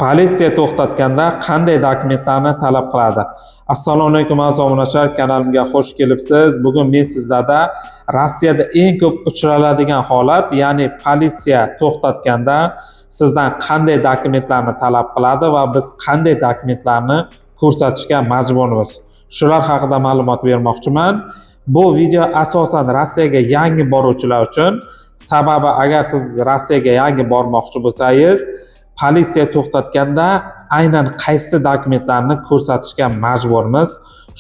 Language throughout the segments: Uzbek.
Politsiya to'xtatganda qanday dokumentlarni talab qiladi? Assalomu alaykum, aziz obunachilar, kanalimga xush kelibsiz. Bugun men sizlarda Rossiyada eng ko'p uchraladigan holat, ya'ni politsiya to'xtatganda sizdan qanday dokumentlarni talab qiladi va biz qanday dokumentlarni ko'rsatishga majburmiz. Shular haqida ma'lumot bermoqchiman. Bu video asosan Rossiyaga yangi boruvchilar uchun. Sababi, agar siz Rossiyaga yangi bormoqchi bo'lsangiz, politsiya to'xtatganda aynan qaysi dokumentlarni ko'rsatishga majburmiz,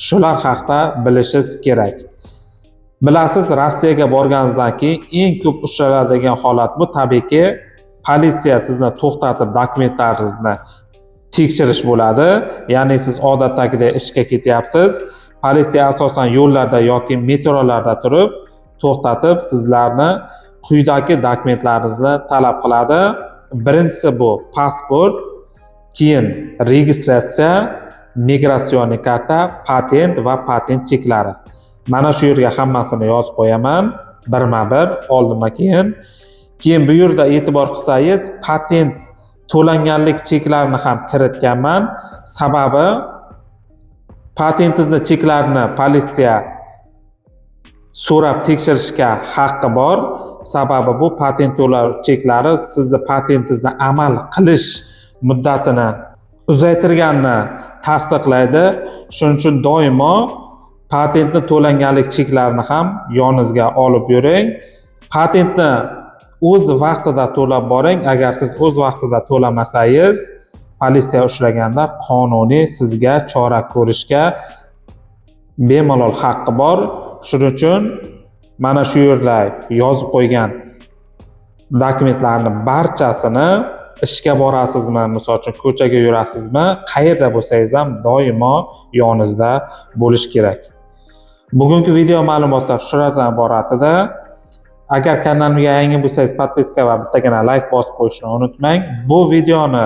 shular haqida bilishingiz kerak. Bilasiz, Rossiyaga borganingizdan keyin eng ko'p uchraladigan holat bu, tabiiyki, politsiya sizni to'xtatib, dokumentlaringizni tekshirish bo'ladi. Ya'ni siz odatdagidek ishga ketyapsiz, politsiya asosan yo'llarda yoki metrolarda turib, to'xtatib, sizlarni quyidagi dokumentlaringizni talab qiladi. Birinchisi bu pasport, keyin registratsiya, миграционный karta, patent va patent cheklari. Mana shu yerga hammasini yozib qo'yaman birma bir, oldinma keyin. Keyin bu yerda e'tibor qilsangiz, patent to'langanlik cheklarini ham kiritganman. Sababi, patentingizni cheklarini politsiya so'rab tekshirishga haqqi bor. Sababi, bu patent to'lov cheklari sizni patentingizni amal qilish muddatini uzaytirganini tasdiqlaydi. Shuning uchun doimo patentni to'langanlik cheklarini ham yoningizga olib yuring. Patentni o'z vaqtida to'lab boring. Agar siz o'z vaqtida to'lamasangiz, politsiya ushlaganda qonuniy sizga chora ko'rishga bemalol haqqi bor. Shuning uchun mana shu yerda yozib qo'ygan dokumentlarni barchasini ishga borasizmi, misol uchun, ko'chaga yurasizmi, qayerda bo'lsangiz ham doimo yoningizda bo'lishi kerak. Bugungi video ma'lumotlar shulardan iborat edi. Agar kanalimga yangi bo'lsangiz, подписка va bittagina layk bosib qo'yishni unutmang. Bu videoni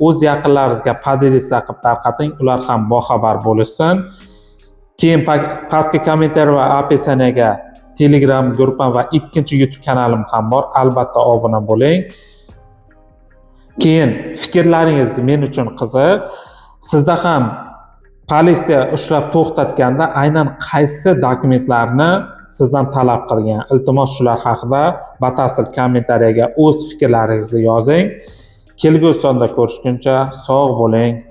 o'z yaqinlaringizga поделиться qilib tarqating, ular ham boxabar bo'lishsin. Keyin pastki kommentariy va описание ga Telegram guruhim va ikkinchi YouTube kanalim ham bor, albatta obuna bo'ling. Keyin fikrlaringiz men uchun qiziq. Sizda ham politsiya ushlab to'xtatganda aynan qaysi dokumentlarni sizdan talab qilgan? Iltimos, shular haqida batafsil kommentariyaga o'z fikrlaringizni yozing. Kelgusi sonda ko'rishguncha sog' bo'ling.